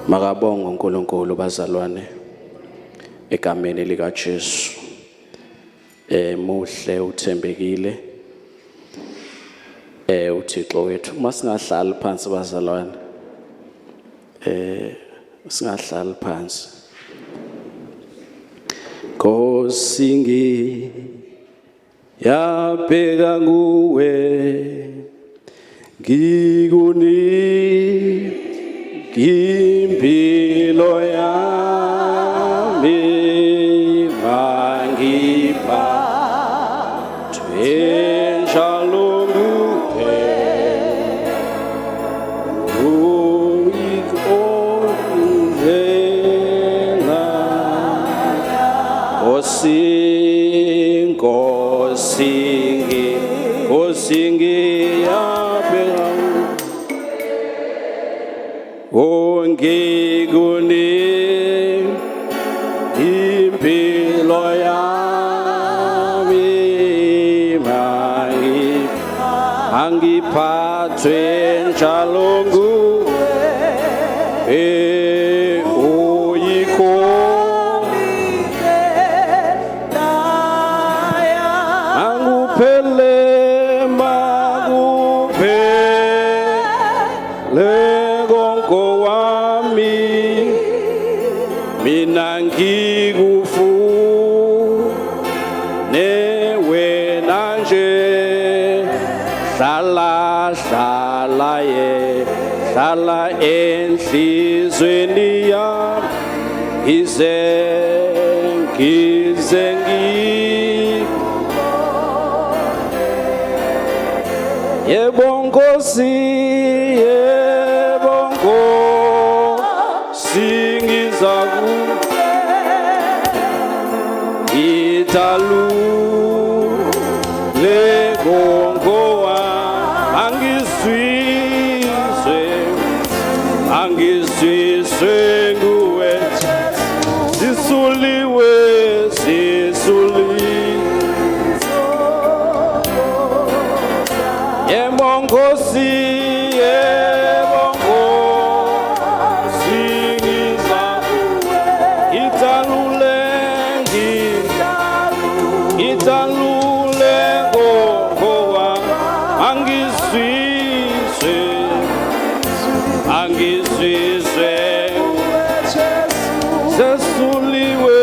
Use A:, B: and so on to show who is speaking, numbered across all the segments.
A: Makabongwe uNkulunkulu bazalwane egameni lika Jesu. Muhle uthembekile. UThixo wethu masingahlali phansi bazalwane. Singahlali phansi. Nkosi ngiyabheka nguwe ngikunika impilo yami mangiphathwe njalo nguwe uyikhondlela Nkosi Nkosi Nkosi ngiyabheka ongikunika impilo yami angiphathwe njalo nguwe uyikho Manguphele makuphele konke wami mina ngikufune wena nje hlala hlala ye hlala enhlizweni yami ngize ngize ngi Yebo Nkosi yebo Nkosi ngiza ku Italule kongowa angizwiswe angizwiswe nguwe sisuliwe sisuliwe Yebo Nkosi yebo Nkosi ngiza italule ngitalule ngokowa angizwiswe angizwiswe sesuliwe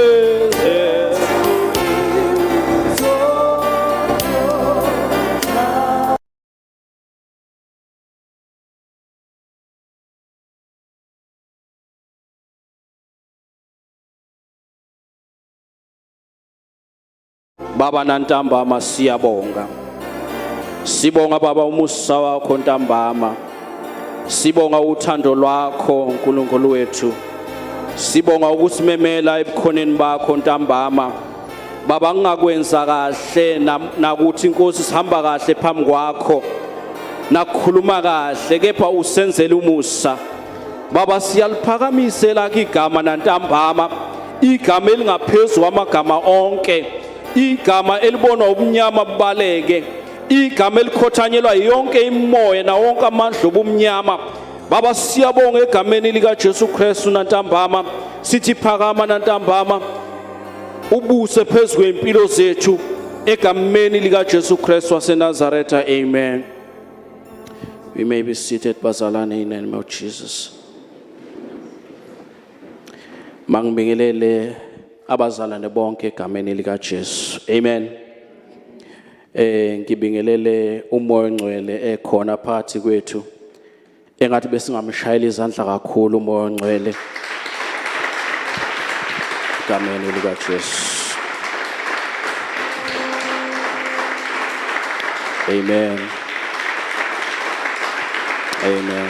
A: Baba nantambama siyabonga. Sibonga Baba umusa wakho ntambama. Sibonga uthando lwakho uNkulunkulu wethu. Sibonga ukusimemela ebukhoneni bakho ntambama. Baba ngingakwenza kahle nakuthi inkosi sihamba kahle phambi kwakho. Nakukhuluma kahle kepha usenzele umusa. Baba siyaliphakamisa lakho igama nantambama igama elingaphezu kwamagama onke igama elibonwa ubumnyama bubaleke igama elikhothanyelwa yonke imoya na wonke amandla obumnyama Baba siyabonga egameni lika Jesu Kristu nantambama sithi phakama nantambama ubuse phezu kwempilo zethu egameni lika Jesu Kristu waseNazaretha amen. We may be seated bazalwane in the name of Jesus. Mangibingelele abazalwane bonke egameni lika Jesu. Amen. Ngibingelele uMoya oNgcwele ekhona phakathi kwethu. Engathi besingamshayela izandla kakhulu uMoya oNgcwele. Egameni lika Jesu. Amen. Amen.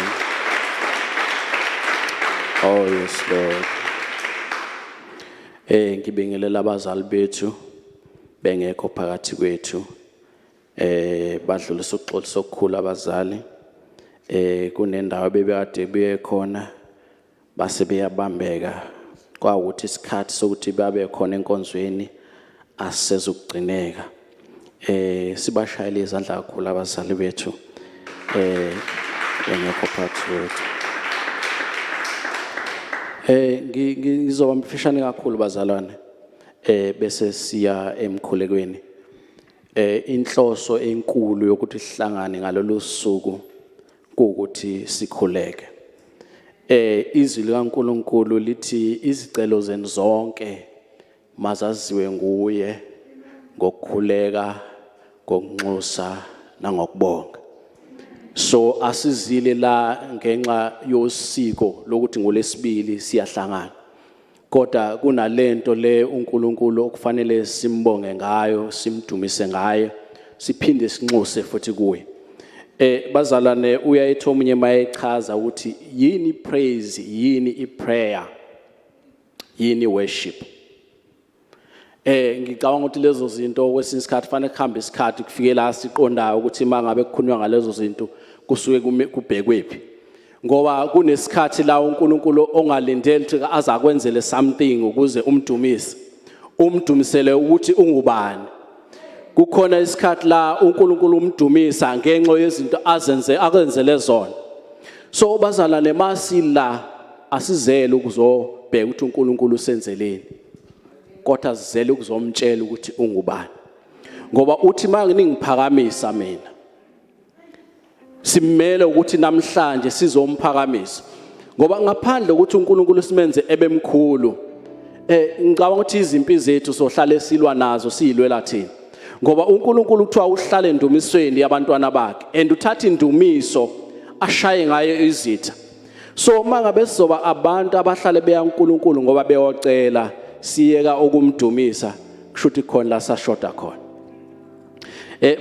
A: Oh yes Lord. Ngibingelela abazali bethu bengekho phakathi kwethu. Badlulisa ukuxolisa okukhulu abazali. Kunendawo bebekade buye khona base beyabambeka kwawukuthi isikhathi sokuthi babe khona enkonzweni asisezukugcineka. Sibashayele izandla kakhulu abazali bethu bengekho phakathi kwethu. Ngizoba mfishane kakhulu bazalwane. Bese siya emkhulekweni. Inhloso enkulu yokuthi sihlangane ngalolu suku ukuthi sikhuleke. Izwi likaNkuluNkulu lithi izicelo zenu zonke mazaziwe nguye ngokukhuleka, ngokunxusa nangokubonga. So asizile la ngenxa yosiko lokuthi ngolesibili siyahlangana. Kodwa kunalento le uNkulunkulu okufanele simbonge ngayo, simdumise ngayo, siphinde sinxuse futhi kuye. Bazalwane, uyayithi omunye mayechaza ukuthi yini praise, yini iprayer, yini worship. Ngicabanga ukuthi lezo zinto kwesinye isikhathi fanele kuhambe isikhathi kufike la siqondayo ukuthi mangabe kukhulunywa ngalezo zinto kusuke kubhekwephi. Ngoba kunesikhathi la uNkulunkulu ongalindeli ukuthi azakwenzele something ukuze umdumise. Umdumisele ukuthi ungubani. Kukhona isikhathi la uNkulunkulu umdumisa ngenxa yezinto azenze akwenzele zona. So bazalwane, masila asizele ukuzobheka ukuthi uNkulunkulu usenzeleni, kodwa sizele ukuzomtshela ukuthi ungubani. Ngoba uthi mangingiphakamisa mina, simele ukuthi namhlanje sizomphakamisa. Ngoba ngaphandle ukuthi uNkulunkulu simenze ebemkhulu, ngicabanga ukuthi izimpi zethu sohlale silwa nazo siyilwela thina. Ngoba uNkulunkulu kuthiwa uhlale endumisweni yabantwana bakhe, and uthatha indumiso ashaye ngayo izitha. So mangabe sizoba abantu abahlale beya uNkulunkulu ngoba beyocela, siyeka ukumdumisa, kusho ukuthi khona la sashoda khona.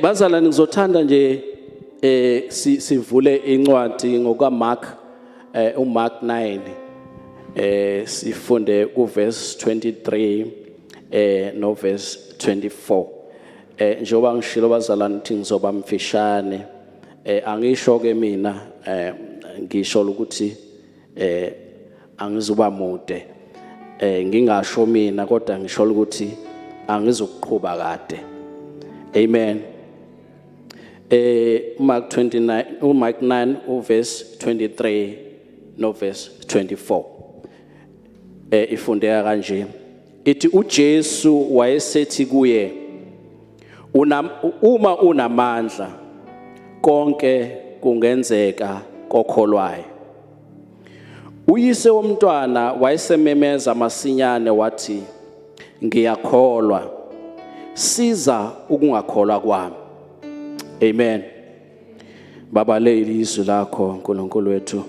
A: Bazalwane, ngizothanda nje sivule incwadi ngoka Mark, uMark 9, sifunde ku verse 23 no verse 24. Njengoba ngishilo bazalwane ukuthi ngizoba mfishane, angisho ke mina, ngisho ukuthi angizuba mude, ngingasho mina, kodwa ngisho ukuthi angizukuqhuba kade. Amen. Mark 29, uMark 9 uverse 23 no verse 24. Ifundeka kanje, ithi uJesu wayesethi kuye, uma unamandla, konke kungenzeka kokholwayo. Uyise womntwana wayesememeza masinyane wathi, ngiyakholwa, siza ukungakholwa kwami. Amen. Baba, leli izwi lakho uNkulunkulu wethu,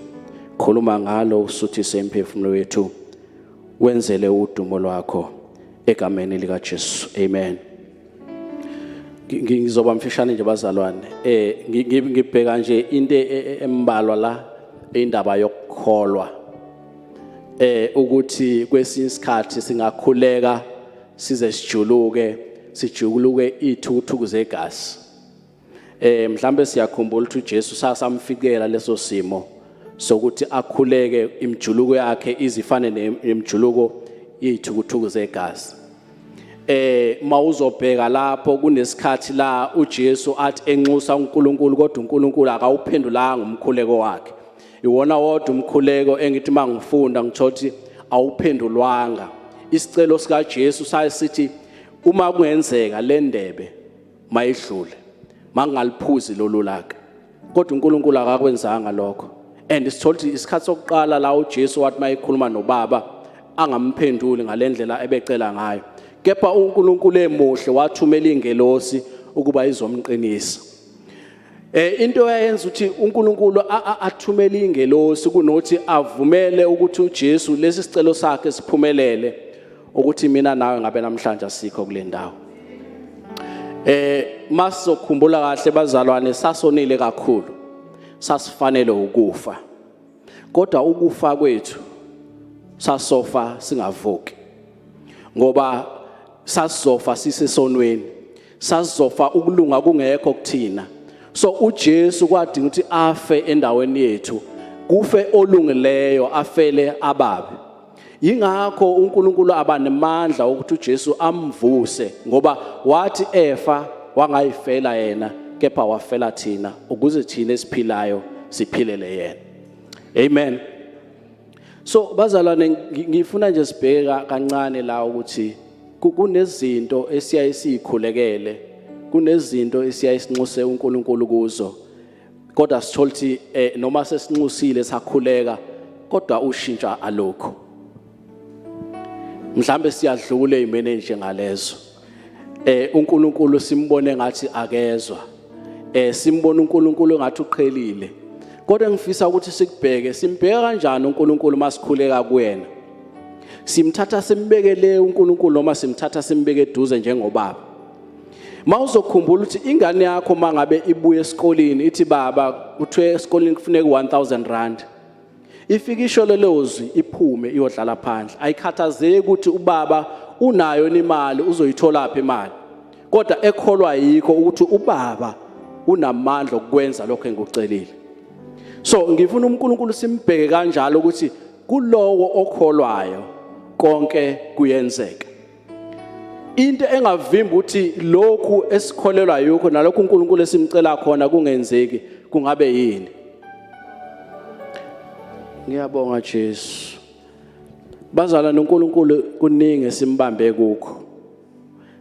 A: khuluma ngalo usuthise imphefumulo wethu, wenzele udumo lwakho egameni lika Jesu. Amen. Ngizoba mfishane nje bazalwane. Ngibheka nje into embalwa la, indaba yokukholwa. Ukuthi kwesinye isikhathi singakhuleka size sijuluke, sijuluke ithukuthuku zegazi. Mhlambe siyakhumbula ukuthi uJesu sasamfikela leso simo sokuthi akhuleke imijuluko yakhe izifane nemijuluko yezithukuthuku zegazi. Mawuzobheka lapho kunesikhathi la uJesu athi enxusa uNkulunkulu, kodwa uNkulunkulu akawuphendulanga umkhuleko wakhe. Iwona wodwa umkhuleko engithi mangifunda ngithola ukuthi awuphendulwanga. Isicelo sikaJesu sayisithi uma kungenzeka le ndebe mayidlule, mangaliphuzi lolu laka. Kodwa uNkulunkulu akakwenzanga lokho. And sithola ukuthi isikhathi sokuqala la uJesu wathi mayekhuluma noBaba angamphenduli ngalendlela ebecela ngayo, kepha uNkulunkulu emuhle wathumela ingelosi ukuba izomqinisa. Into eyenza ukuthi uNkulunkulu athumele ingelosi kunothi avumele ukuthi uJesu lesi sicelo sakhe siphumelele, ukuthi mina nawe ngabe namhlanje asikho kule ndawo. Masizokhumbula kahle bazalwane, sasonile kakhulu, sasifanele ukufa, kodwa ukufa kwethu sasofa singavuki, ngoba sasizofa sisesonweni, sasizofa ukulunga kungekho kuthina. So uJesu kwadinga ukuthi afe endaweni yethu, kufe olungileyo afele ababi. Yingakho uNkulunkulu abanemandla ukuthi uJesu amvuse, ngoba wathi efa wangayifela yena, kepha wafela thina ukuze thina esiphilayo siphilele yena. Amen. So bazalwane, ngifuna nje sibheke kancane la ukuthi kunezinto esiyaye siyikhulekele, kunezinto esiyaye sinxuse uNkulunkulu kuzo, kodwa sithola ukuthi noma sesinxusile sakhuleka, kodwa ushintsha alokho. Mhlambe siyadlula ezimene njengalezo. uNkulunkulu simbone ngathi akezwa, simbona uNkulunkulu ngathi uqhelile, kodwa ngifisa ukuthi sikubheke, simbheka kanjani uNkulunkulu masikhuleka kuyena? Simthatha simbekele uNkulunkulu noma simthatha simbeke eduze njengobaba? Mawuzokhumbula ukuthi ingane yakho mangabe ibuye esikoleni ithi, "Baba, kuthiwe esikoleni kufuneka 1000 rand," ifike isho lelo zwi, iphume iyodlala phandle, ayikhathazeki ukuthi ubaba unayo imali, uzoyithola phi imali, kodwa ekholwa yikho ukuthi ubaba unamandla okwenza lokho engikucelile. So ngifuna uNkulunkulu simbheke kanjalo, ukuthi kulowo okholwayo konke kuyenzeka. Into engavimba ukuthi lokhu esikholelwa yikho nalokhu uNkulunkulu esimcela khona kungenzeki kungabe yini? Ngiyabonga Jesu. Bazalwane, uNkulunkulu kuningi simbambe kukho.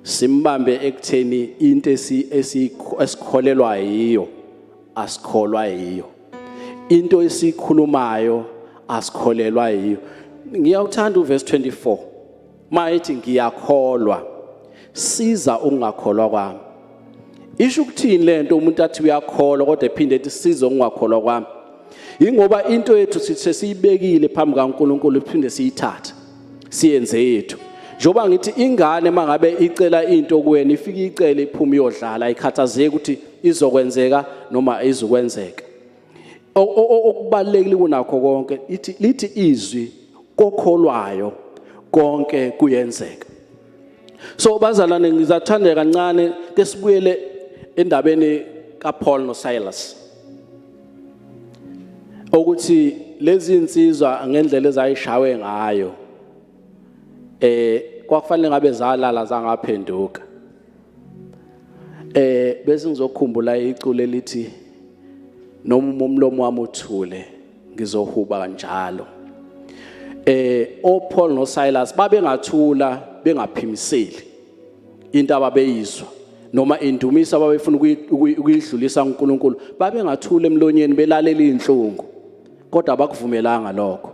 A: Simbambe ekutheni into esikholelwa yiyo asikholwa yiyo, into esikhulumayo asikholelwa yiyo. Ngiyawuthanda uverse 24 mayithi, "Ngiyakholwa, siza ukungakholwa kwami." Isho ukuthini lento umuntu athi uyakholwa kodwa ephinde ethi siza ukungakholwa kwami? Ingoba into yethu sithi sesiyibekile phambi kaNkuluNkulu, siphinde siyithathe siyenze yethu. Njengoba ngithi ingane mangabe icela into kuwena, ifike icele, iphume iyodlala, ayikhathazeki ukuthi izokwenzeka noma izokwenzeka. Okubalekile kunakho konke, ithi lithi izwi, kokholwayo konke kuyenzeka. So bazalwane, ngizathanda kancane ke sibuyele endabeni kaPaul noSilas, ukuthi lezi insizwa ngendlela ezayishawe ngayo, kwakufanele ngabe zalala zangaphenduka. Bese ngizokhumbula iculo elithi, "Noma umlomo wami uthule, ngizohuba kanjalo." OPaul noSilas babengathula bengaphimiseli into ababeyizwa noma indumiso ababefuna ukuyidlulisa kuNkulunkulu. Babengathula emlonyeni belalela inhlungu, kodwa abakuvumelanga lokho.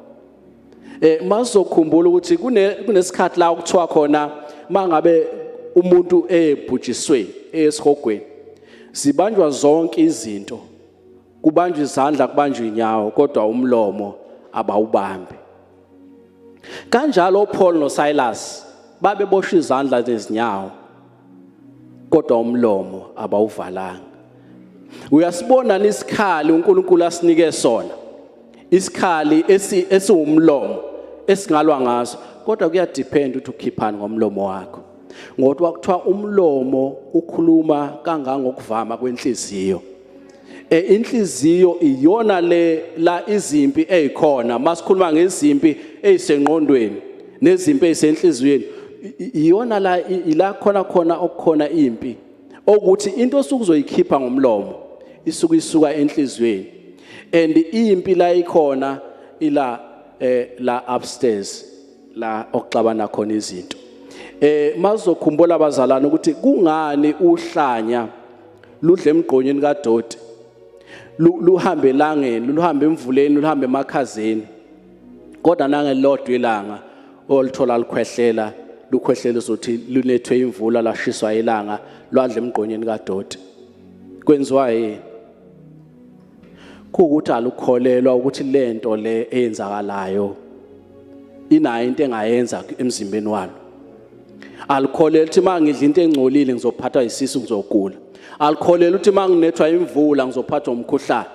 A: Masizokhumbula ukuthi kunesikhathi la okuthiwa khona mangabe umuntu ebhujiswe esihogweni, sibanjwa zonke izinto, kubanjwa izandla, kubanjwa inyawo, kodwa umlomo abawubambi. Kanjalo uPaul noSilas babeboshwa izandla nezinyawo, kodwa umlomo abawuvalanga. Uyasibona isikhali uNkulunkulu asinike sona, isikhali esiwumlomo esingalwa ngaso, kodwa kuyadepend ukuthi ukhiphani ngomlomo wakho, ngoba kuthiwa umlomo ukhuluma kangangokuvama kwenhliziyo. Inhliziyo iyona le la izimpi ezikhona. Masikhuluma ngezimpi ezisengqondweni nezimpi ezisenhliziyweni, iyona la ila khona khona okukhona impi, okuthi into osuke uzoyikhipha ngomlomo isuke isuka enhliziyweni, and impi la ikhona ila la upstairs la okuxabana khona izinto. Mazokhumbula abazalwane ukuthi kungani uhlanya ludle emgqonyeni kadoti, luhambe elangeni, luhambe emvuleni, luhambe emakhazeni, kodwa nangelodwa ilanga olithola lukhwehlela, lukhwehlela uzothi lunethwe imvula, lashiswa ilanga, lwadla emgqonyeni kadoti? Kwenziwa yini? Kuwukuthi alukholelwa ukuthi lento le eyenzakalayo inayo into engayenza emzimbeni walo. Alikholelwa ukuthi uma ngidla into engcolile ngizophathwa isisu, ngizogula. Alikholelwa ukuthi uma nginethwa imvula ngizophathwa umkhuhlane.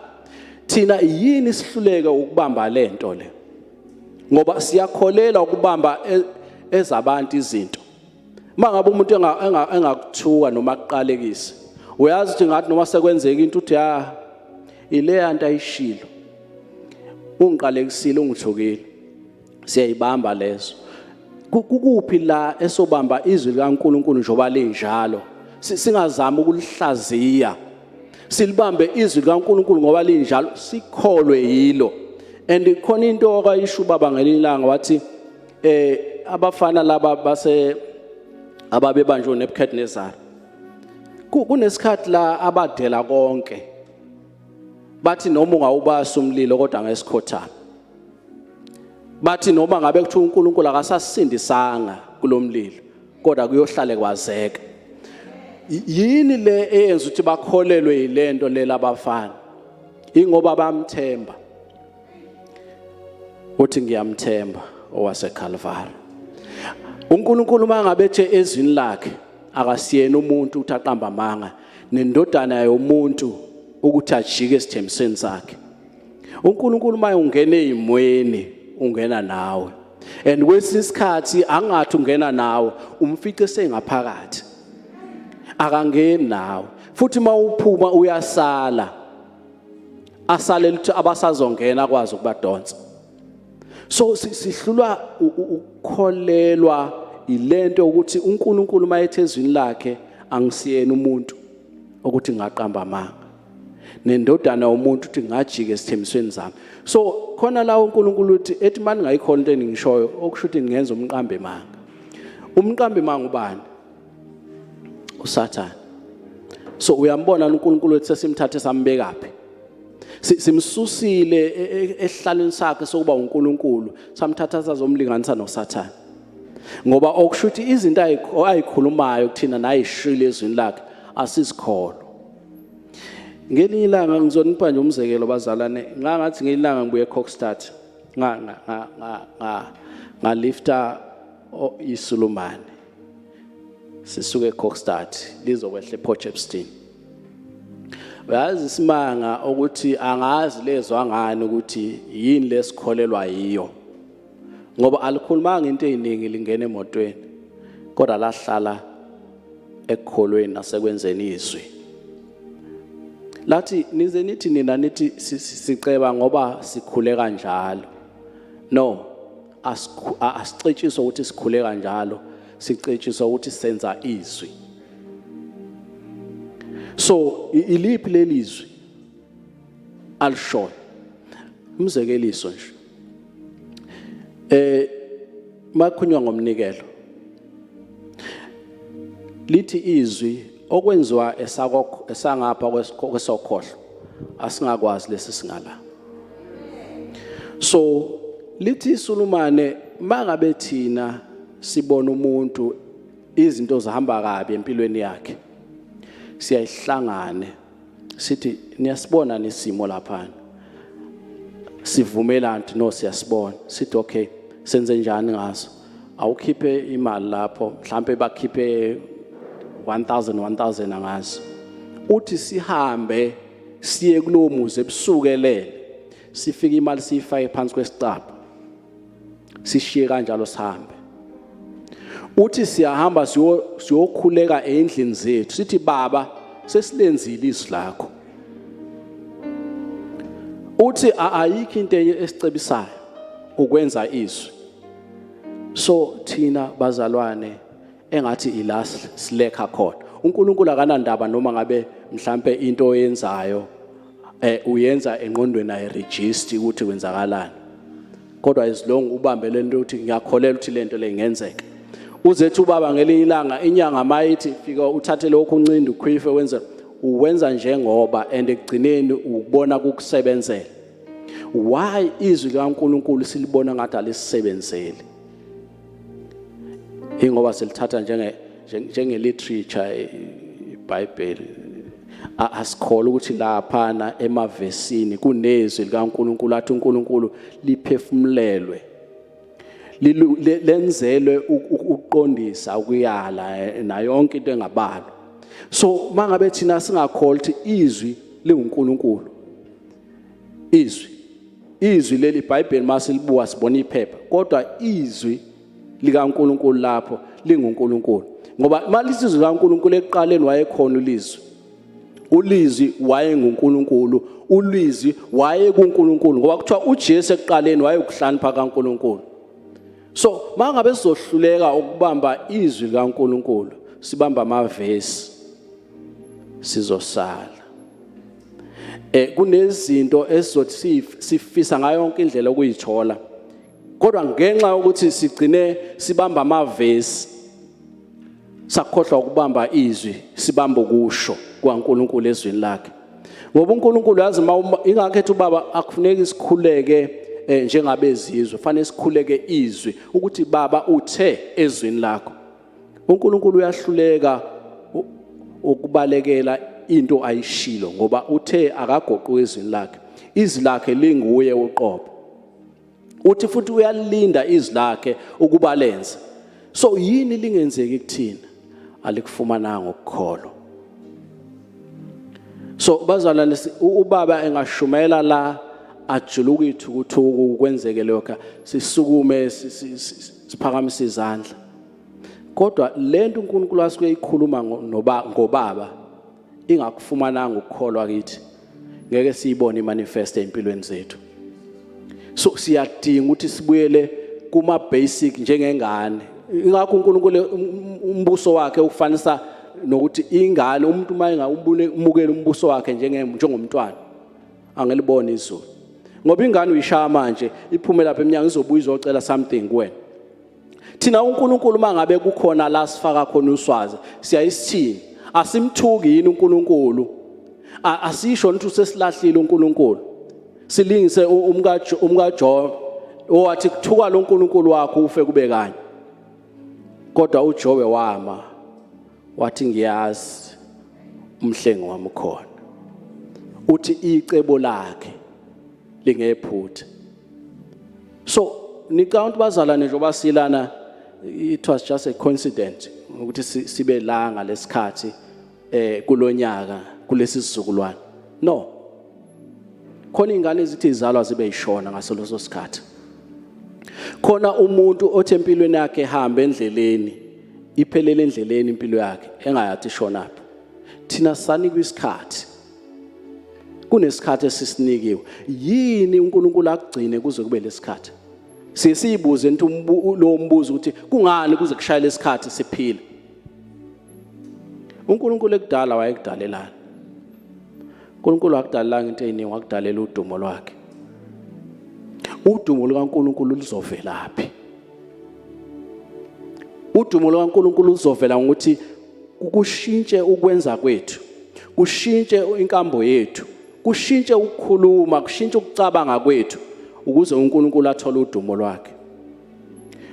A: Thina yini sihluleke ukubamba lento le? Ngoba siyakholelwa ukubamba ezabantu izinto. Mangabe umuntu engakuthuka noma akuqalekise, uyazi ukuthi ngathi noma sekwenzeka into uthi, "Ya, ileya nto ayishilo, ungiqalekisile, ungithukile." Siyayibamba lezo. Kukuphi la esobamba izwi likaNkuluNkulu njengoba linjalo, singazami ukulihlaziya? Silibambe izwi likaNkuluNkulu ngoba linjalo, sikholwe yilo. And khona into okwayisho ubaba ngelinye ilanga, wathi abafana laba base ababebanjwe uNebuchadnezzar, kunesikhathi la abadela konke, bathi noma ungawubasa umlilo kodwa ngesikhothana, bathi noma ngabe kuthiwa uNkulunkulu akasasindisanga kulomlilo kodwa kuyohlale kwazeka. Yini le eyenza ukuthi bakholelwe yilento lela abafana? Ingoba bamthemba. Uthi ngiyamthemba owaseCalvary. uNkulunkulu mangabe ethe ezwini lakhe akasiyena umuntu ukuthi aqamba amanga, nendodana yomuntu ukuthi ajike esithembisweni sakhe. uNkulunkulu maye ungena ezimweni ungena nawe, and kwesinye isikhathi angathi ungena nawe umfice sengaphakathi, akangeni nawe futhi. Mawuphuma uyasala, asale ukuthi abasazongena akwazi ukubadonsa. So sihlulwa ukukholelwa ilento ukuthi uNkulunkulu mayethe ezwini lakhe, angisiyena umuntu ukuthi ngaqamba amanga, nendodana yomuntu ukuthi ngajike esithembisweni sami. So khona la uNkulunkulu uthi ethi mani ngayikholwa into engishoyo, okusho ukuthi ngingenza umqambi manga. Umqambi manga ubani? USathane. So uyambona uNkulunkulu ethi sesimthathe sambekaphi? Simsusile esihlalweni sakhe sokuba uNkulunkulu, samthatha sazomlinganisa noSathane, ngoba okusho ukuthi izinto ayikhulumayo kuthina nayishilo ezwini lakhe asizikholwa. Ngelinye ilanga ngizonipha nje umzekelo, bazalwane. Ngangathi ngelinye ilanga ngibuye eCokstad, nga nga nga nga ngalifta isulumane sisuke eCokstad lizokwehla ePort Shepstone. Uyazi isimanga ukuthi angazi lezwa ngani ukuthi yini lesikholelwa yiyo, ngoba alikhulumanga into eziningi lingena emotweni, kodwa lahlala ekukholweni nasekwenzeni izwi. Lathi nize nithi nina nithi siceba ngoba sikhule kanjalo. No, asicetshiswa ukuthi sikhule kanjalo, sicetshiswa ukuthi senza izwi. So iliphi lelizwi alishoyo? Umzekeliso nje, makhunywa ngomnikelo, lithi izwi okwenziwa esakokho esangapha kwesokhohlo asingakwazi lesi singala. So lithi isulumane mangabe thina sibona umuntu izinto zihamba kabi empilweni yakhe, siyayihlangane sithi niyasibona nesimo lapha, sivumelana no siyasibona, sithi okay, senze njani ngaso? Awukhiphe imali lapho, mhlambe bakhiphe 1000 1000, angazi. Uthi sihambe siye kulowo muzi ebusuku elele, sifike imali siyifake phansi kwesicabha, sishiye kanjalo, sihambe. Uthi siyahamba siyokhuleka endlini zethu, sithi baba, sesilenzile izwi lakho. Uthi ayikho into esicebisayo ukwenza izwi. So thina bazalwane engathi ila silekha khona. uNkulunkulu akanandaba noma ngabe mhlambe into oyenzayo uyenza engqondweni ayiregister ukuthi kwenzakalani, kodwa as long ubambe lento ukuthi ngiyakholela ukuthi lento le ingenzeka. Uzethu ubaba ngelinye ilanga inyanga mayithi fika uthathe lokhu uncinde ukhwife wenze, uwenza njengoba, and ekugcineni ubona kukusebenzela. Why izwi likaNkuluNkulu silibona ngathi alisebenzeli? Ingoba silithatha njenge literature iBhayibheli. Asikholwa ukuthi laphana emavesini kunezwi likaNkuluNkulu athi uNkulunkulu liphefumulelwe, lenzelwe ukuqondisa, ukuyala, nayo yonke into engabalwa. So mangabe thina singakholwa ukuthi izwi linguNkulunkulu, izwi leli iBhayibheli masilibuka sibona iphepha, kodwa izwi likaNkulunkulu lapho linguNkulunkulu, ngoba malithi izwi likaNkulunkulu, ekuqaleni wayekhona ulizwi, ulizwi wayenguNkulunkulu, ulizwi wayekuNkulunkulu, ngoba kuthiwa uJesu ekuqaleni wayekuhlakanipha kaNkulunkulu. So mangabe sizohluleka ukubamba izwi likaNkulunkulu, sibamba amavesi, sizosala. Kunezinto esizothi sifisa ngayo yonke indlela ukuyithola, kodwa ngenxa yokuthi sigcine sibamba amavesi, sakhohlwa ukubamba izwi, sibamba ukusho kukaNkulunkulu ezwini lakhe. Ngoba uNkulunkulu yazi, ingakho ethi ubaba akufuneki sikhuleke njengabezizwe, fanele sikhuleke izwi ukuthi, "Baba, uthe ezwini lakho." uNkulunkulu uyahluleka ukubalekela into ayishilo, ngoba uthe akagoqi ezwini lakhe. Izwi lakhe linguye uqobo. Uthi futhi uyalinda izwi lakhe ukuba lenze. So yini lingenzeki kuthina? Alikufumananga ukukholwa. So bazalwane, ubaba engashumela la, ajuluka ithukuthuku, kwenzeke lokho, sisukume, siphakamise izandla, kodwa lento uNkulunkulu asuke ikhuluma noba ngobaba ingakufumananga ukukholwa kithi, ngeke siyibone imanifest empilweni zethu. So siyadinga ukuthi sibuyele kuma basic njengengane. Ingakho uNkulunkulu umbuso wakhe ufanisa nokuthi ingane, umuntu uma engawumukela umbuso wakhe njengomntwana, angelibona izulu. Ngoba ingane uyishaya manje, iphume lapha eminyango, izobuya izocela something kuwena. Thina uNkulunkulu, mangabe kukhona la sifaka khona uswazi, siyayisithini? Asimthuki yini uNkulunkulu? Asisho ukuthi usesilahlile uNkulunkulu? Silingise umkaJob owathi, "Kuthuka lo nkulunkulu wakho, ufe kube kanye." Kodwa uJobe wama wathi, "Ngiyazi umhlengi wami khona." Uthi icebo lakhe lingephutha. So nicabanga ukuthi, bazalwane, njengoba silana, it was just a coincidence ukuthi sibe la ngalesikhathi kulonyaka, kulesi sizukulwane? No, khona ingane ezithi izalwa zibe yishona ngaso leso sikhathi. Khona umuntu othi empilweni yakhe ehamba endleleni, iphelele endleleni impilo yakhe, engayathi ishonaphi. Thina sanikwa isikhathi, kunesikhathi esisinikiwe. Yini uNkulunkulu akugcine kuze kube lesikhathi? Siye siyibuze into lo mbuzo ukuthi kungani kuze kushaye lesikhathi siphile. uNkulunkulu ekudala wayekudalelana. uNkulunkulu akudalelanga into eziningi, wakudalela udumo lwakhe. Udumo lukaNkulunkulu luzovelaphi? Udumo lukaNkulunkulu luzovela ngokuthi kushintshe ukwenza kwethu, kushintshe inkambo yethu, kushintshe ukukhuluma, kushintshe ukucabanga kwethu, ukuze uNkulunkulu athole udumo lwakhe.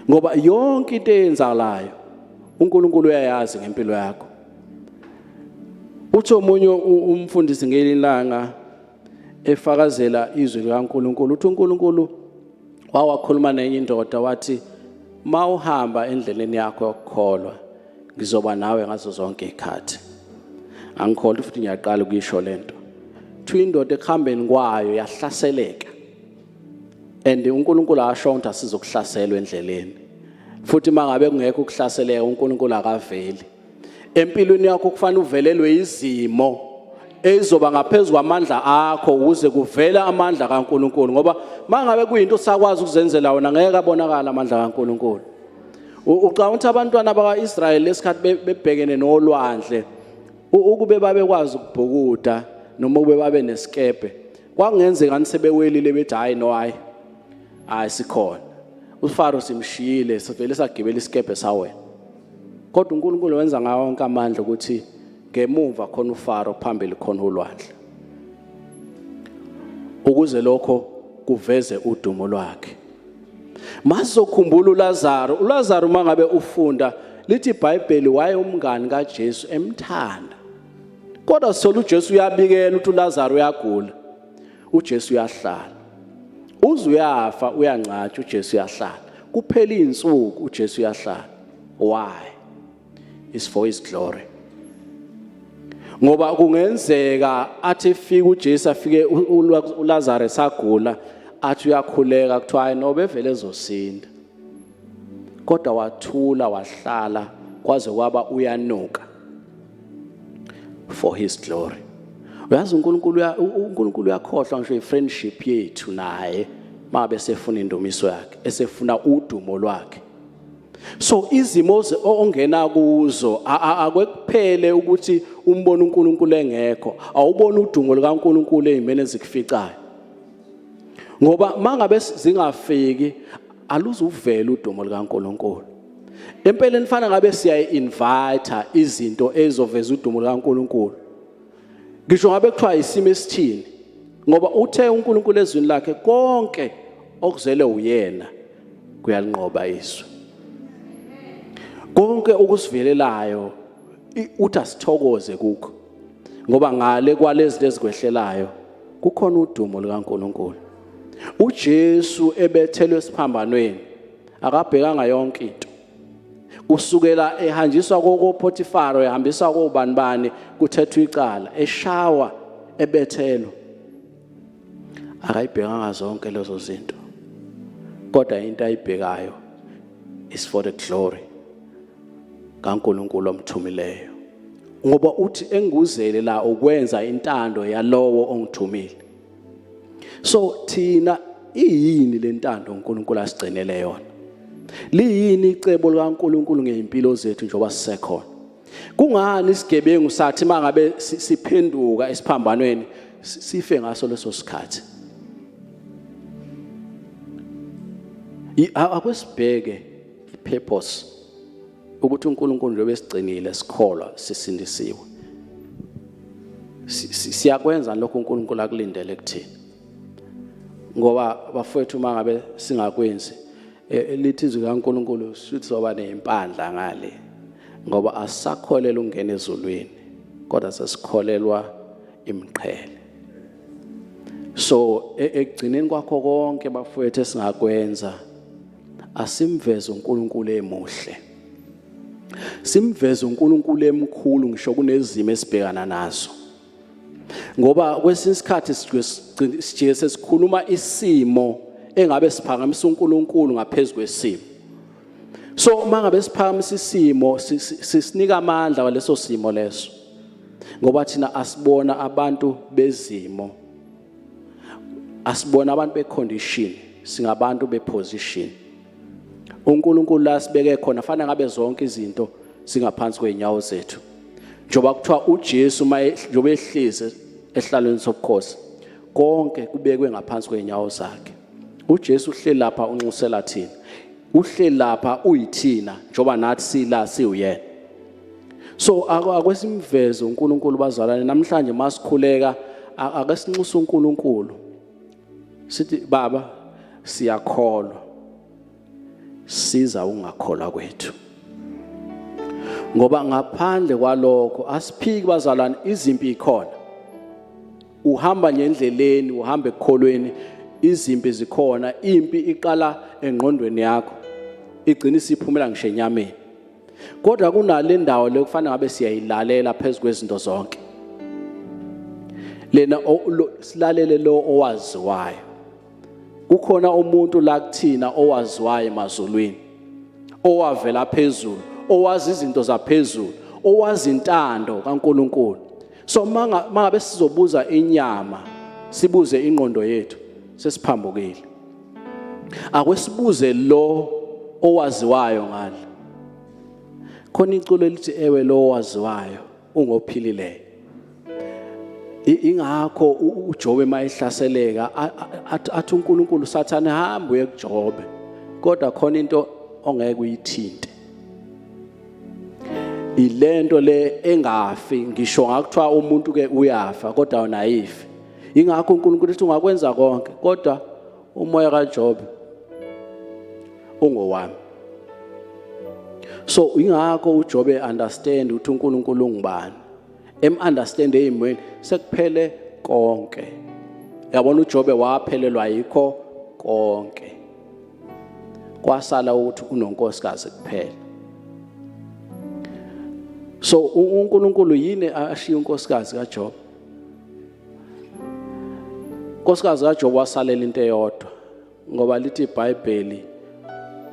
A: Ngoba yonke into eyenzakalayo, uNkulunkulu uyayazi ngempilo yakho. Uthi omunye umfundisi ngelinye ilanga efakazela izwi likaNkulunkulu, uthi uNkulunkulu wawakhuluma nenye indoda, wathi, "Mawuhamba endleleni yakho yokukholwa, ngizoba nawe ngazo zonke izikhathi." Angikholwa futhi ngiyaqala ukuyisho lento. Thiwa indoda ekuhambeni kwayo yahlaseleka, and uNkulunkulu asho ukuthi asizokuhlaselwa endleleni. Futhi mangabe kungekho ukuhlaseleka, uNkulunkulu akaveli empilweni yakho. Kufanele uvelelwe izimo ezizoba ngaphezulu kwamandla akho ukuze kuvele amandla kaNkulunkulu, ngoba mangabe kuyinto usakwazi ukuzenzela wona, ngeke abonakala amandla kaNkulunkulu. Ucabanga ukuthi abantwana bakwaIsrayeli lesikhathi bebhekene nolwandle, ukube babekwazi ukubhukuda noma ukube babe nesikepe, kwakungenzeka nisebewelile bethi, "Hayi, no, hayi, hayi, sikhona, uFaro simshiyile, sivele sagibela isikepe sawena"? Kodwa uNkulunkulu wenza ngawo wonke amandla ukuthi ngemuva khona uFaro, phambili khona ulwandle, ukuze lokho kuveze udumo lwakhe. Masokhumbula uLazaro. uLazaro, mangabe ufunda, lithi iBhayibheli waye umngani kaJesu, emthanda. Kodwa sithola uJesu uyabikela ukuthi uLazaro uyagula, uJesu uyahlala. Uze uyafa, uyangcatshwa, uJesu uyahlala. Kuphela izinsuku, uJesu uyahlala. Why? Is for his glory. Ngoba kungenzeka athi efika uJesu, afike uLazarus esagula, athi uyakhuleka, kuthiwa, "Hayi, no, bevele ezosinda." Kodwa wathula, wahlala kwaze kwaba uyanuka, for his glory. Uyazi, uNkulunkulu uyakhohlwa ngisho ifriendship yethu naye mabe sefuna indumiso yakhe, esefuna udumo lwakhe. So izimo ongena kuzo akwekuphele ukuthi umbone uNkulunkulu engekho, awubona udumo likaNkulunkulu ezimene ezikuficayo. Ngoba mangabe zingafiki aluzuvela udumo likaNkulunkulu. Empeleni fana ngabe siyayi-invite izinto ezoveza udumo likaNkulunkulu. Ngisho ngabe kuthiwa isimo esithini ngoba uthe uNkulunkulu ezwini lakhe konke okuzele uyena kuyalinqoba izwe. Konke okusivelelayo uthi asithokoze kukho ngoba ngale kwalezi ezikwehlelayo kukhona udumo likaNkulunkulu. uJesu ebethelwe esiphambanweni akabhekanga yonke into kusukela ehanjiswa koPotifaro ehambiswa kobani bani kuthethwa icala eshawa ebethelwa akayibhekanga zonke lezo zinto kodwa into ayibhekayo is for the glory kaNkulunkulu omthumileyo ngoba uthi enguzele la ukwenza intando yalowo ongithumile. So thina iyini lentando uNkulunkulu asigcinele yona? Liyini icebo likaNkulunkulu ngeimpilo zethu njengoba sisekhona? Kungani isigebengu sathi mangabe siphenduka esiphambanweni sife ngaso leso sikhathi? Akwesibheke ipurpose ukuthi uNkulunkulu njengoba esigcinile sikholwa sisindisiwe siyakwenza lokho uNkulunkulu akulindele kuthina ngoba bafowethu uma ngabe singakwenzi e, lithi izwi kaNkulunkulu sithi soba nezimpandla ngale ngoba asisakholelwa ukungena ezulwini kodwa sesikholelwa imiqhele. So ekugcineni kwakho konke bafowethu esingakwenza asimveze uNkulunkulu emuhle, simveze uNkulunkulu emkhulu ngisho kunezimo esibhekana nazo, ngoba kwesinye isikhathi sijike sesikhuluma isimo engabe siphakamisa uNkulunkulu ngaphezulu kwesimo. So uma ngabe siphakamisa isimo sisinika amandla kwaleso simo leso, ngoba thina asibona abantu bezimo, asibona abantu becondition, singabantu beposition. uNkulunkulu la sibeke khona fanele ngabe zonke izinto zingaphansi kweenyawo zethu, njengoba kuthiwa uJesu njengoba ehlezi ehlalweni sobukhosi konke kubekwe ngaphansi kweenyawo zakhe. uJesu uhleli lapha unxusela thina, uhleli lapha uyithina njengoba nathi sila siwuyena. So akwesimveze uNkulunkulu bazalwane namhlanje masikhuleka ake sinxuse uNkulunkulu sithi baba siyakholwa, siza ungakholwa kwethu, ngoba ngaphandle kwalokho asiphiki bazalwane, izimpi ikhona. Uhamba nje endleleni, uhamba ekukholweni, izimpi zikhona. Impi iqala engqondweni yakho igcina isiphumela ngisho enyameni, kodwa kunale ndawo le kufanele ngabe siyayilalela phezu kwezinto zonke lena, silalele lo owaziwayo. Kukhona umuntu la kuthina owaziwayo emazulwini, owavela phezulu, owazi izinto zaphezulu, owazi intando kaNkuluNkulu. So mangabe sizobuza inyama, sibuze ingqondo yethu, sesiphambukile. Akwesibuze lo owaziwayo ngale. Khona iculo elithi ewe lo owaziwayo ungophilileyo. Ingakho uJobe mayehlaseleka athi uNkulunkulu Sathane hamba uye kuJobe, kodwa khona into ongeke uyithinte, ilento le engafi. Ngisho ngakuthiwa umuntu ke uyafa kodwa wona ayifi. Ingakho uNkulunkulu ethi ungakwenza konke kodwa umoya kaJobe ungowami. So ingakho uJobe understand ukuthi uNkulunkulu ungubani, em understand eyimweni sekuphele konke. Yabona uJobe waphelelwa yikho konke, kwasala ukuthi unonkosikazi kuphela. So uNkulunkulu yini ashiya unkosikazi kaJobe? Unkosikazi kaJobe wasalela into eyodwa, ngoba lithi iBhayibheli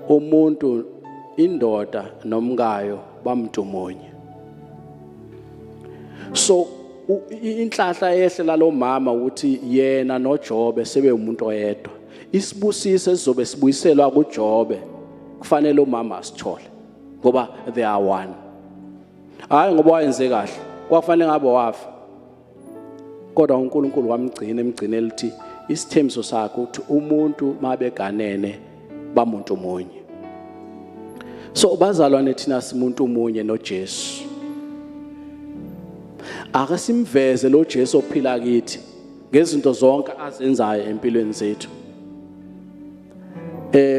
A: umuntu indoda nomkayo bamntu munye. So inhlahla ehle lalomama ukuthi yena noJobe sebe umuntu oyedwa. Isibusiso esizobe sibuyiselwa kuJobe Kufanele umama asithole ngoba they are one. Hayi ngoba wayenze kahle, kwafanele ngabe wafa. Kodwa uNkulunkulu wamgcina emgcinela ukuthi isithembiso sakhe ukuthi umuntu mabeganene bamuntu munye. So bazalwane, thina simuntu munye noJesu. Ake simveze lo Jesu ophila kithi ngezinto zonke azenzayo empilweni zethu.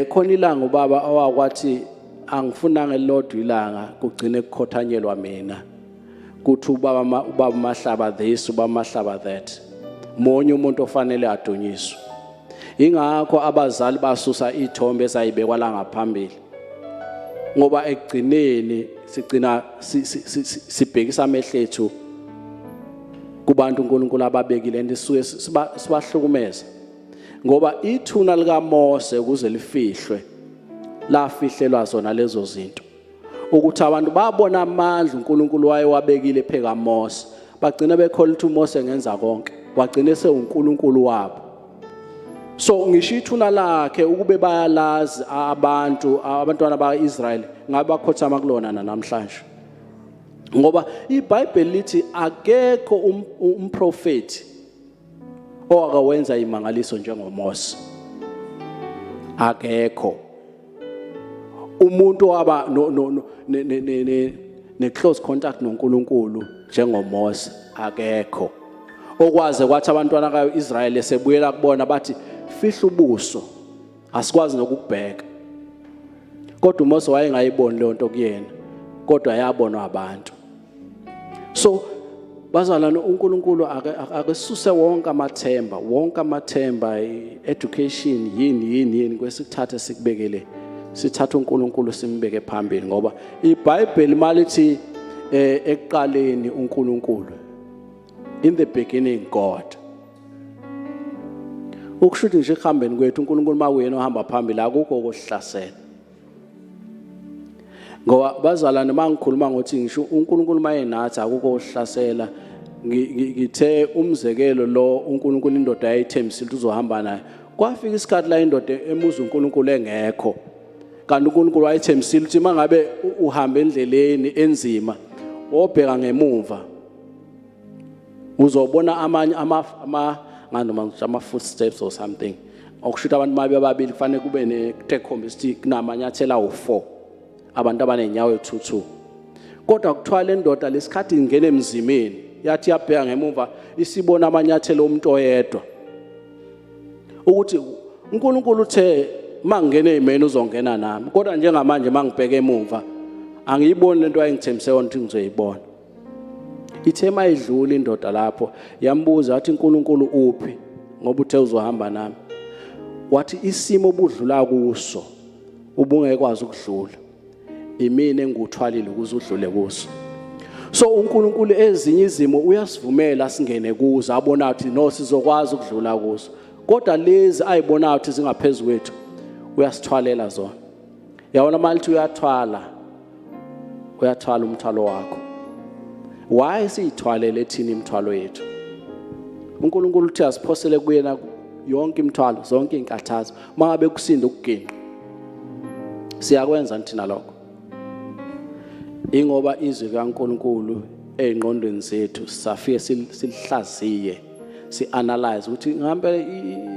A: Khona ilanga ubaba owakwathi angifunanga elilodwa ilanga kugcine kukhothanyelwa mina. Kuthi ubaba Mahlaba this, ubaba Mahlaba that. Munye umuntu ofanele adunyiswe. Ingakho abazali basusa ithombe esayibekwa la ngaphambili. Ngoba ekugcineni sigcina sibhekisa amehlo ethu kubantu uNkulunkulu ababekile, and sisuke sibahlukumeza. Ngoba ithuna likaMose ukuze lifihlwe lafihlelwa zona lezo zinto, ukuthi abantu babona amandla uNkulunkulu wayewabekile pheka Mose, bagcina bekholwa ukuthi uMose ngenza konke, wagcina sewuNkulunkulu wabo. So ngisho ithuna lakhe ukube bayalazi abantu, abantwana ba-Israyeli ngabe bakhothama kulona namhlanje, ngoba iBhayibheli lithi akekho umprofeti owakawenza imangaliso njengoMose. Akekho umuntu owaba no no no ne ne ne ne close contact noNkulunkulu njengoMose, akekho okwaze kwathi abantwana kaIsrayeli esebuyela kubona bathi, "Fihla ubuso, asikwazi nokukubheka." Kodwa uMose wayengayiboni leyo nto kuyena, kodwa yabonwa abantu. So bazalwane, uNkulunkulu ake suse wonke amathemba, wonke amathemba, education, yini yini yini, kwesikuthathe sikubekele, sithatha uNkulunkulu simbeke phambili, ngoba iBhayibheli malithi ekuqaleni uNkulunkulu, in the beginning God. Ukusho ukuthi nje ekuhambeni kwethu uNkulunkulu makuyena ohamba phambili, akukho okuhlasela. Ngoba bazalwane, mangikhuluma ngokuthi ngisho uNkulunkulu mayenathi akukho okuhlasela, ngithe umzekelo lo uNkulunkulu indoda yayithembisile ukuthi uzohamba naye. Kwafika isikhathi la indoda emuza uNkulunkulu engekho, kanti uNkulunkulu wayethembisile ukuthi mangabe uhamba endleleni enzima, wobheka ngemuva uzobona amanye ama ama nganoma ngisho ama footsteps or something. Okusho ukuthi abantu mabe babili kufanele kube nekhombisa ukuthi kunamanyathela awu4, abantu abanenyawo ezi-2. Kodwa kuthiwa le ndoda lesikhathi ingena emzimeni, yathi yabheka ngemuva isibona amanyathelo omuntu oyedwa, ukuthi uNkulunkulu uthe mangingena ezimeni uzongena nami, kodwa njengamanje mangibheka emumva angiyiboni lento ayengithembise yona ukuthi ngizoyibona. Ithe mayidlula indoda lapho, yambuza wathi, "uNkulunkulu uphi, ngoba uthe uzohamba nami?" Wathi, "Isimo obudlula kuso ubungekwazi ukudlula, imina engikuthwalile ukuze udlule kuso." So uNkulunkulu ezinye izimo uyasivumela singene kuzo abona ukuthi no, sizokwazi ukudlula kuzo, kodwa lezi ayibona ukuthi zingaphezulu kwethu uyasithwalela zona. Yabona malithi uyathwala, uyathwala umthwalo wakho. Why siyithwalele thina imithwalo yethu? uNkulunkulu uthi asiphosele kuyena yonke imithwalo, zonke izinkathazo, mangabe kusinda ukuginqa. Siyakwenza thina lokho ingoba izwi kaNkulunkulu ey'ngqondweni zethu safike silihlaziye, si-analyze ukuthi ngampela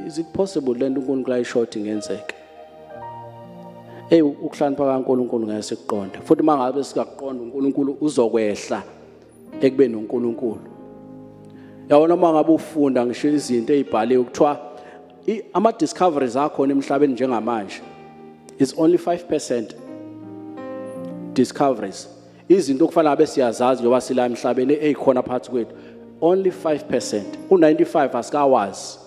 A: is it possible lento uNkulunkulu ayisho ukuthi ingenzeka. Hey, ukuhlakanipha kaNkulunkulu ngeke sikuqonde, futhi mangabe sikakuqonda uNkulunkulu uzokwehla ekubeni uNkulunkulu. Yabona, uma ngabe ufunda ngisho izinto ezibhaliwe, kuthiwa ama discoveries akhona emhlabeni njengamanje is only 5% discoveries. Izinto okufanele abe siyazazi njengoba sila emhlabeni ezikhona phakathi kwethu, only 5%, u95 asikawazi.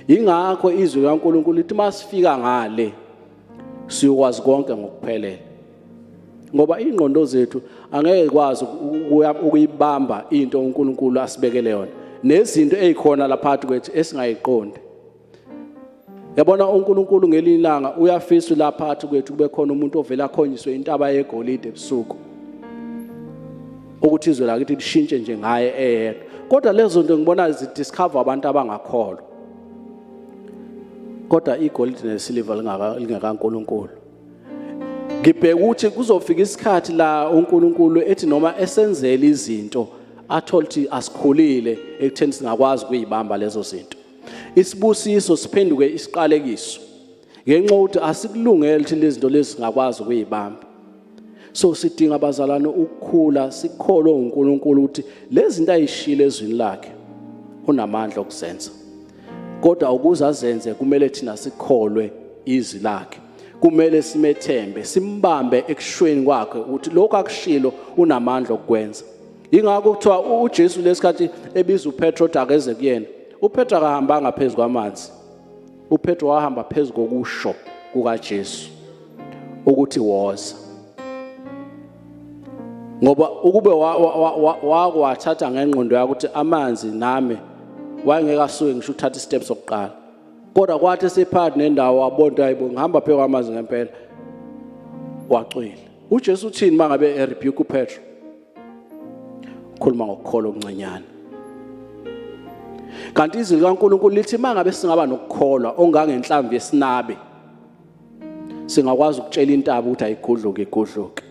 A: Ingakho izwi kaNkulunkulu lithi masifika ngale siyokwazi konke ngokuphelele, ngoba ingqondo zethu angeke ikwazi ukuyibamba into uNkulunkulu asibekele yona nezinto ezikhona lapha phakathi kwethu esingayiqondi. Yabona, uNkulunkulu ngelinye ilanga uyafisa lapha phakathi kwethu kube khona umuntu ovela akhonyiswe intaba yegolide ebusuku, ukuthi izwe lakithi lishintshe nje ngaye eyedwa. Kodwa lezo zinto ngibona zidiscover abantu abangakholwa, kodwa igolide nesiliva lingekaNkulunkulu. Ngibheka ukuthi kuzofika isikhathi la uNkulunkulu ethi noma esenzela izinto athole ukuthi asikhulile ekutheni singakwazi ukuyibamba lezo zinto. Isibusiso siphenduke isiqalekiso ngenxa yokuthi asikulungele ukuthi lezi zinto lezi singakwazi ukuyibamba. So sidinga abazalwane ukukhula sikholwe uNkulunkulu ukuthi lezi zinto ayishilo ezwini lakhe unamandla okuzenza. Kodwa ukuze azenze kumele thina sikholwe izwi lakhe. Kumele simethembe, simbambe ekushweni kwakhe ukuthi lokho akushilo unamandla okukwenza. Ingakho kuthiwa uJesu lesikhathi ebiza uPetro ukuthi akeze kuyena. UPetro akahambanga phezu kwamanzi. UPetro wahamba phezu kokusho kukaJesu ukuthi woza. Ngoba ukube wakwathatha ngengqondo yakho ukuthi amanzi nami wayengeke asuke ngisho uthatha istep sokuqala. Kodwa kwathi esephakathi nendawo wabona ukuthi hayibo ngihamba phezu kwamanzi ngempela. Wacwila. UJesu uthini mangabe erebuke uPetro? Ukhuluma ngokukholwa okuncinyane. Kanti izwi likaNkulunkulu lithi mangabe singaba nokukholwa ongangenhlamvu yesinabe singakwazi ukutshela intaba ukuthi ayigudluke igudluke.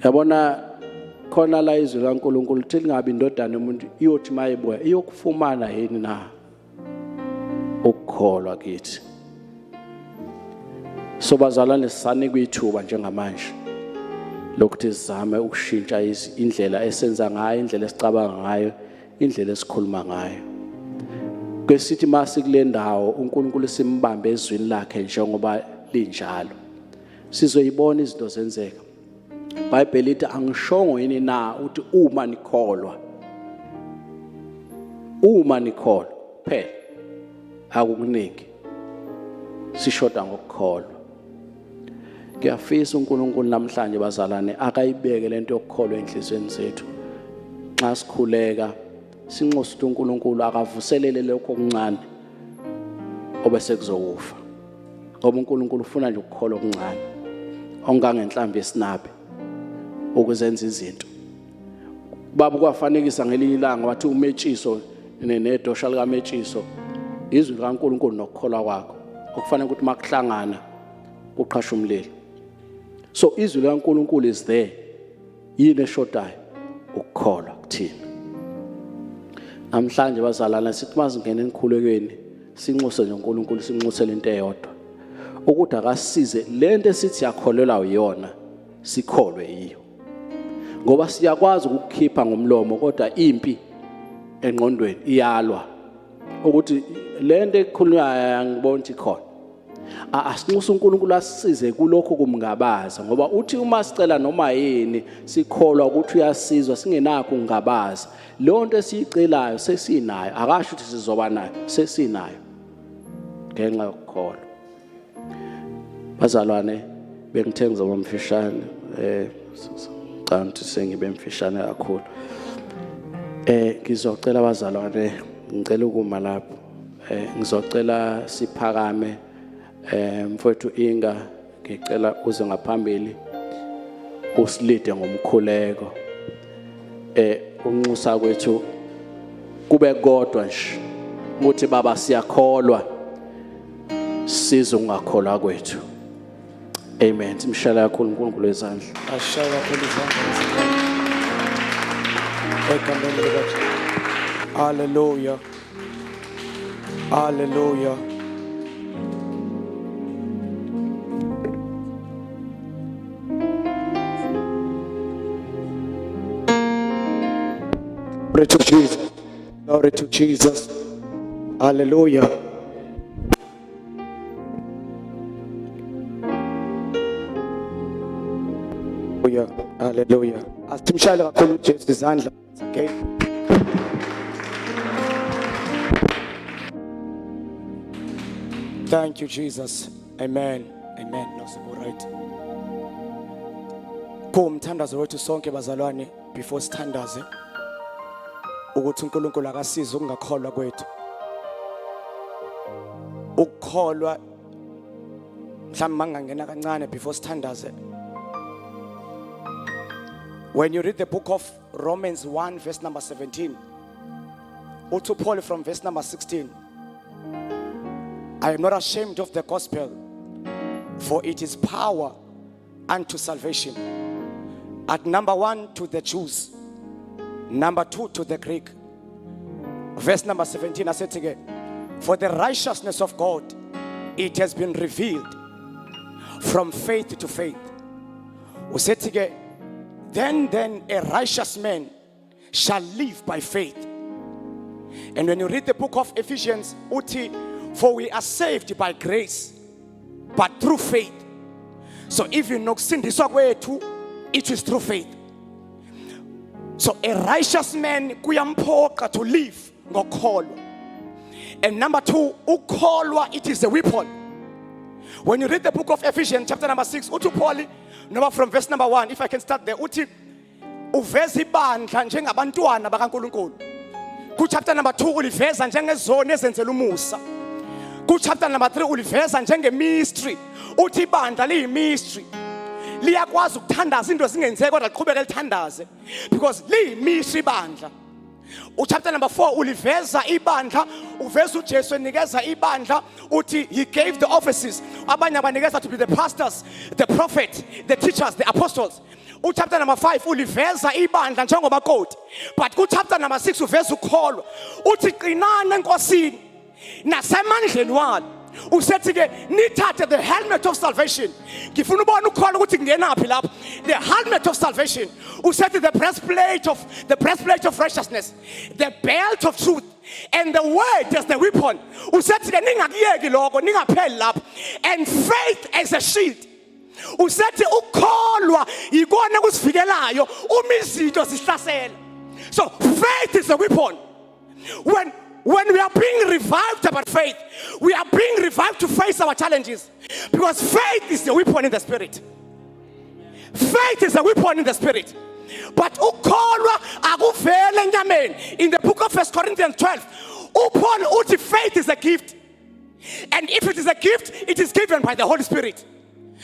A: Yabona khona la izwi likaNkulunkulu lithi lingabi indodana yomuntu iyothi mayibuya iyokufumana yini na ukukholwa kithi. So bazalwane sisanikwa ithuba njengamanje lokuthi sizame ukushintsha indlela esenza ngayo, indlela esicabanga ngayo, indlela esikhuluma ngayo. Kwesithi masikule ndawo uNkulunkulu simbambe ezwini lakhe njengoba linjalo. Sizoyibona izinto zenzeka. IBhayibheli lithi angishongo yini na uthi uma nikholwa. Uma nikholwa phela akukuningi. Sishoda ngokukholwa. Ngiyafisa uNkulunkulu namhlanje bazalwane akayibeke lento yokukholwa enhlizweni zethu. Xa sikhuleka sinxusa ukuthi uNkulunkulu akavuselele lokho okuncane obese kuzokufa. Ngoba uNkulunkulu ufuna nje ukukholwa okuncane ongangenhlamvu yesinabe ukuzenza izinto. Baba kwafanekisa ngelinye ilanga wathi umetshiso nedosha likametshiso izwi likaNkulunkulu nokukholwa kwakho okufanele ukuthi makuhlangana kuqhasha umlilo. So izwi likaNkulunkulu is there. Yini eshodayo? Ukukholwa kuthina. Namhlanje bazalana sithi masingena enkhulekweni sinxuse nje uNkulunkulu sinxusele into eyodwa ukuthi akasize lento esithi siyakholelwa uyona sikholwe yiyo ngoba siyakwazi ukukhipha ngomlomo kodwa impi engqondweni iyalwa ukuthi lento ekhulunywayo angiboni ukuthi ikhona. Asinxusa uNkulunkulu asisize kulokhu kumngabaza ngoba uthi uma sicela noma yini sikholwa ukuthi uyasizwa singenakho ukungabaza. Leyo nto esiyicelayo sesinayo, akasho ukuthi sizoba nayo, sesinayo ngenxa yokukholwa. Bazalwane bengithe ngizoba mfishane kanti sengibe mfishane kakhulu. Ngizocela abazalwane ngicela ukuma lapho. Ngizocela siphakame mfowethu Inga ngicela uze ngaphambili usilide ngomkhuleko. Unxusa kwethu kube kodwa nje ukuthi baba siyakholwa siza ukungakholwa kwethu. Amen. Simshayela kakhulu uNkulunkulu izandla.
B: Ashaye kakhulu izandla. Egameni likaJesu. Hallelujah. Hallelujah. Glory to Jesus. Glory to Jesus. Hallelujah. Hallelujah. Hallelujah. Asimshayele kakhulu uJesu izandla. Okay. Thank you Jesus. Amen. Amen. No sibu right. Kuwumthandazo wethu sonke bazalwane before sithandaze ukuthi uNkulunkulu akasize ukungakholwa kwethu. Ukukholwa mhlawumbe mangangena kancane before sithandaze. When you read the book of Romans 1 verse number 17 uthi uPaul from verse number 16 I am not ashamed of the gospel. For it is power unto salvation. At number 1 to the Jews, number 2 to the Greek. Verse number 17 asethi ke, for the righteousness of God, it has been revealed from faith to faith. Usethi ke, then a righteous man shall live by faith. And when you read the book of Ephesians, uthi, for we are saved by grace, but through faith. So even nokusindiswa kwethu, it is through faith. So a righteous man kuyamphoqa to live ngokholwa. And number 2, ukholwa, it is a weapon. When you read the book of Ephesians chapter number 6, uthi Paul, noma from verse number 1, if I can start there, uthi uveza ibandla njengabantwana bakaNkulunkulu. Ku chapter number 2 uliveza njengezoni ezenzela umusa. Ku chapter number 3 uliveza njenge mystery. Uthi ibandla liyi mystery. Liyakwazi ukuthandaza into zingenzeki kodwa liqhubeke lithandaze because liyi mystery ibandla. Uchapter number 4 uliveza ibandla, uveza uJesu enikeza ibandla, uthi he gave the offices, abanye abanikeza to be the pastors, the prophet, the teachers, the apostles. Uchapter number 5 uliveza ibandla njengomakoti, but kuchapter number 6 uveza ukholwa, uthi qinani enkosini nasemandleni walo. Usethi ke nithathe the helmet of salvation. Ngifuna ubona ukholwa ukuthi kungenaphi lapho. The helmet of salvation, usethi the breastplate of righteousness, the belt of truth, and the word as the weapon. Usethi ke ningakuyeki lokho, ningapheli lapho, and faith as a shield. Usethi ukholwa ikona kusivikelayo uma izinto zihlasela. So faith is a weapon. When we are being revived about faith, we are being revived to face our challenges, because faith is the weapon in the spirit. Faith is a weapon in the spirit, but ukholwa akuvele enyameni. In the book of 1 Corinthians 12, uPaul uthi faith is a gift, and if it is a gift, it is given by the Holy Spirit.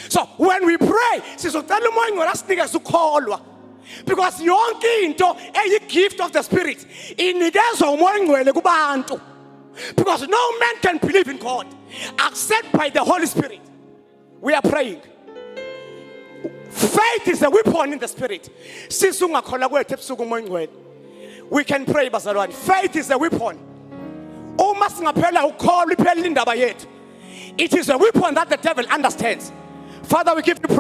B: So when we pray, sizocela uMoya oNgcwele asinikeze ukholwa, because yonke into eyi-gift of the spirit inikezwa uMoya oNgcwele kubantu, because no man can believe in God except by the Holy Spirit. We are praying. Faith is a weapon in the spirit. Sisungakholwa kwethu ebusuku uMoya oNgcwele. We can pray, bazalwane. Faith is a weapon. Uma singaphela ukholwa, iphela indaba yethu. It is a weapon that the devil understands. Father, we give you praise.